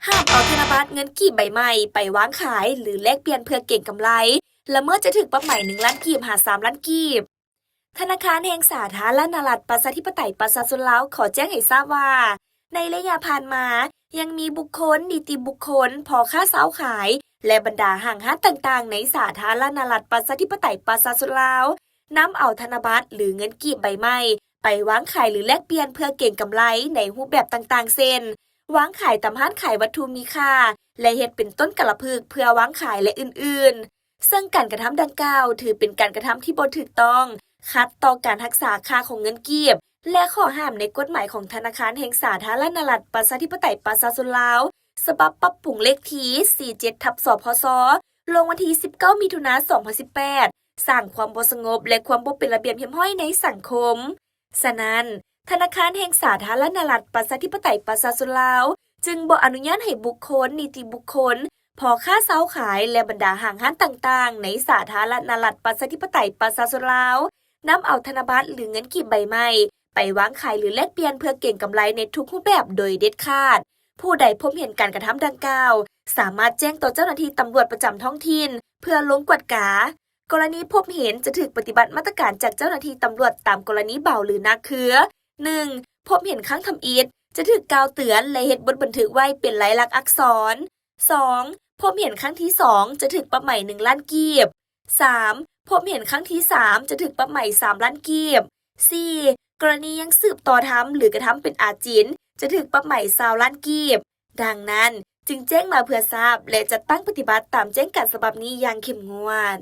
ຫ້າມເອົາທະນະບັດເງິນກີບໃບໃໝ່ໄປວາງຂາຍ ຫຼື ແລກປ່ຽນເພື່ອເກັງກຳໄລ, ລະເມີດຈະຖືກປັບໃໝ ໜຶ່ງລ້ານກີບ ຫາ ສາມລ້ານກີບ. ທະນາຄານແຫ່ງສາທາລະນະລັດ ປະຊາທິປະໄຕ ປະຊາຊົນລາວ ຂໍແຈ້ງໃຫ້ຊາບວ່າ ໃນໄລຍະຜ່ານມາ ຍັງມີບຸກຄົນ, ນິຕິບຸກຄົນ, ພໍ່ຄ້າຊາວຂາຍ ແລະ ບັນດາຫ້າງຮ້ານຕ່າງໆ ໃນສາທາລະນະລັດ ປະຊາທິປະໄຕ ປະຊາຊົນລາວ ນຳເອົາທະນະບັດ ຫຼື ເງິນກີບໃບໃໝ່ ໄປວາງຂາຍ ຫຼື ແລກປ່ຽນເພື່ອເກັງກຳໄລ ໃນຮູບແບບຕ່າງໆ ເຊັ່ນ ວາງຂາຍຕາມຮ້ານຂາຍວັດຖຸມີຄ່າ ແລະ ເຮັດເປັນຕົ້ນກາລະພຶກເພື່ອວາງຂາຍ ແລະ ອື່ນໆ. ເຊິ່ງການກະທຳດັ່ງກ່າວ ຖືເປັນການກະທຳທີ່ບໍ່ຖືກຕ້ອງ, ຂັດຕໍ່ການຮັກສາຄ່າຂອງເງິນກີບ ແລະ ຂໍ້ຫ້າມໃນກົດໝາຍຂອງທະນາຄານແຫ່ງສາທາລະນະລັດ ປະຊາທິປະໄຕ ປະຊາຊົນລາວ ສະບັບປັບປຸງເລກທີ ສີ່ເຈັດ ທັບ ສພຊ ລົງວັນທີ ສິບເກົ້າ ມິຖຸນາ ສອງພັນສິບແປດ ສ້າງຄວາມບໍ່ສະຫງົບ ແລະ ຄວາມບໍ່ເປັນລະບຽບຮຽບຮ້ອຍໃນສັງຄົມ. ສະນັ້ນ, ທະນາຄານແຫ່ງສາທາລະນະລັດ ປະຊາທິປະໄຕ ປະຊາຊົນລາວ ຈຶ່ງບໍ່ອະນຸຍາດໃຫ້ບຸກຄົນ, ນິຕິບຸກຄົນ, ພໍ່ຄ້າຊາວຂາຍ ແລະ ບັນດາຫ້າງຮ້ານຕ່າງໆ ໃນສາທາລະນະລັດ ປະຊາທິປະໄຕ ປະຊາຊົນລາວ ນຳເອົາທະນະບັດ ຫຼື ເງິນກີບໃບໃໝ່ ໄປວາງຂາຍ ຫຼື ແລກປ່ຽນເພື່ອເກັງກຳໄລໃນທຸກຮູບແບບໂດຍເດັດຂາດ. ຜູ້ໃດພົບເຫັນການກະທຳດັ່ງກ່າວ ສາມາດແຈ້ງຕໍ່ເຈົ້າໜ້າທີ່ຕຳຫຼວດປະຈຳທ້ອງຖິ່ນ ເພື່ອລົງກວດກາ. ກໍລະນີພົບເຫັນຈະຖືກປະຕິບັດມາດຕະການຈາກເຈົ້າໜ້າທີ່ຕຳຫຼວດຕາມກໍລະນີເບົາ ຫຼື ໜັກ ຄື: ໜຶ່ງ ພົບເຫັນຄັ້ງທຳອິດ ຈະຖືກກ່າວເຕືອນ ແລະ ເຮັດບົດບັນທຶກໄວ້ເປັນລາຍລັກອັກສອນ. ສອງ ພົບເຫັນຄັ້ງທີສອງ ຈະຖືກປັບໃໝ ໜຶ່ງລ້ານກີບ. ສາມ ພົບເຫັນຄັ້ງທີສາມ ຈະຖືກປັບໃໝ ສາມລ້ານກີບ. ສີ່ ກໍລະນີຍັງສືບຕໍ່ທຳ ຫຼື ກະທຳເປັນອາຈິນ ຈະຖືກປັບໃໝ ຊາວລ້ານກີບ. ດັ່ງນັ້ນ, ຈຶ່ງແຈ້ງມາເພື່ອຊາບ ແລະ ຈັດຕັ້ງປະຕິບັດຕາມແຈ້ງການສະບັບນີ້ຢ່າງເຂັ້ມງວດ.